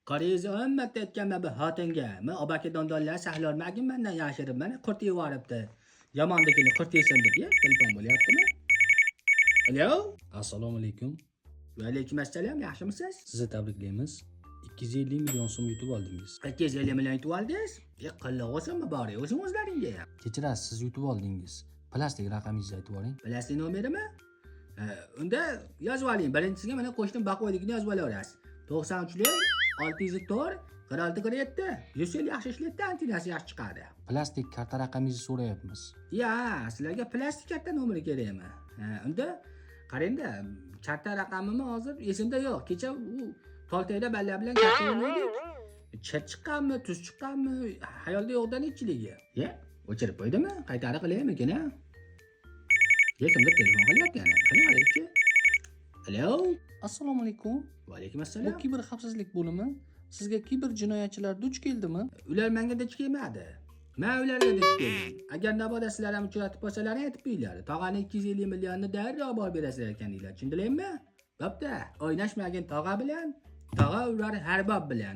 Qoringizni 10 marta aytganman bu xotinga. Men obaki dondonlar saqlolmagin mendan yashirib, mana qurt yevoribdi. Yomondikini qurt yesin deb, ya, telefon bo'lyaptimi? Alo? Assalomu alaykum. Va alaykum assalom, yaxshimisiz? Sizni tabriklaymiz. 250 million so'm yutib oldingiz. 250 million yutib oldingiz? E, qilliq o'zinmi bor, o'zing o'zlaringga. Kechirasiz, siz yutib oldingiz. Plastik raqamingizni aytib yuboring. Plastik nomerimi? Unda yozib oling. Birinchisiga mana qo'shnim Baqvoynikini yozib olaverasiz. 93 604 46 47. Yuz yil yaxshi ishlaydi, antenasi yaxshi chiqadi. Plastik karta raqamingizni so'rayapmiz. Ya, sizlarga plastik karta nomeri kerakmi? Ha, unda qarangda, karta raqamimni hozir esimda yo'q. Kecha u Toltayda balla bilan karta o'ynadik. Chir chiqqanmi, tuz chiqqanmi, xayolda yo'qdan ichiligi. Ye, o'chirib qo'ydimi? Qaytarib qilaymikin, a? Ye, kimdir telefon qilyapti yana. Qani, qaraychi. Alo? Assalomu alaykum. Va alaykum Bu assalom. kiber xavfsizlik bo'limi. Sizga kiber jinoyatchilar duch keldimi? Ular menga duch kelmadi. Men ularga duch keldim. Agar mabodo sizlar ham uchratib qolsalaring aytib qo'yinglar. Tog'ani 250 millionni darrov borib berasizlar ekan deylar. Tushundinglarmi? Bo'pti. O'ynashmagin tog'a bilan, tog'a urar har bob bilan.